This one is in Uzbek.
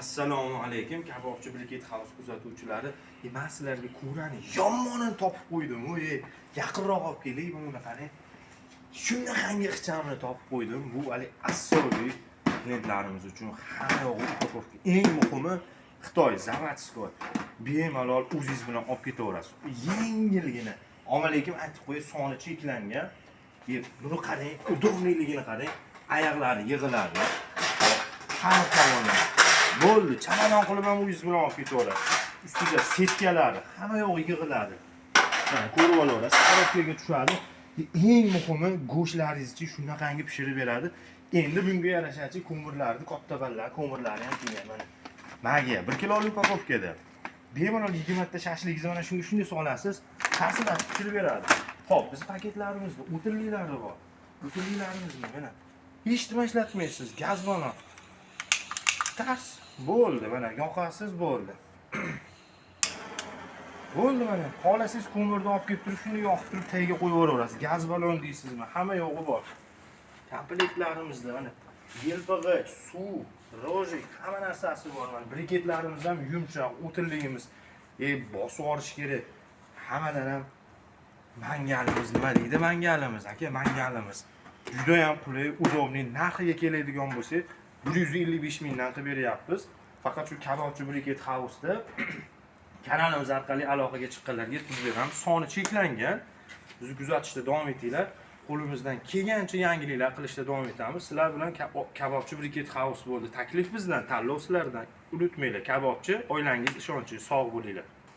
Assalomu alaykum, Kabobchi Briket House kuzatuvchilari. Man sizlarga kurani yomonini topib qo'ydim. Ey, yaqinroq olib keling buni, qarang. Shunaqangi ixchamini topib qo'ydim. Bu hali asobiy klientlarimiz uchun hamma yog'i упаковка. Eng muhimi, Xitoy заводской. Bemalol o'zingiz bilan olib ketaverasiz. Yengilgina. Ammo lekin aytib qo'yay, soni cheklangan. Buni qarang, удобный ligini qarang. Oyoqlari yig'iladi. Har tomondan. Bo'ldi, chamadon qilib ham o'zingiz bilan olib ketaverasiz. Ustida setkalari, hamma yog'i yig'iladi. Mana, ko'rib olaverasiz, коробка ga tushadi. Eng muhimi, go'shtlaringizni shunaqangi pishirib beradi. Endi bunga yarashachi ko'mirlarni, katta ballar ko'mirlari ham kelgan mana. Magiya 1 kilolik упаковка da. Bemalol 20 ta shashligingizni mana shunga shunday solasiz, qarsillatib pishirib beradi. Xo'p, biz paketlarimizda o'tinliklari bor. O'tinliklarimizni mana hech nima ishlatmaysiz, gaz bilan. Tars bo'ldi, mana yoqasiz, bo'ldi. Bo'ldi mana. Xohlasangiz, ko'mirni olib kelib turib, shuni yoqib turib tagiga qo'yib yuboraverasiz. Gaz balon deysizmi? Hamma yog'i bor. Komplektlarimizda mana yelpig'ich, suv, рожок, hamma narsasi bor. Mana briketlarimiz ham yumshoq, o'tinligimiz. Bosib yuborish kerak. Hammadan ham mangalimiz nima deydi? Mangalimiz, aka, mangalimiz. Juda ham qulay, удобный. Narxiga keladigan bo'lsak, 155 mingdan qilib beryapmiz. Faqat shu Kabobchi Briket House'da kanalimiz orqali aloqaga chiqqanlarga yetkazib beramiz. Soni cheklangan. Bizni kuzatishda davom etinglar. Qo'limizdan kelgancha yangiliklar qilishda davom etamiz. Sizlar bilan Kabobchi Briket House bo'ldi. Taklif bizdan, tanlov sizlardan. Unutmanglar, Kabobchi, oilangiz ishonchi. Sog' bo'linglar.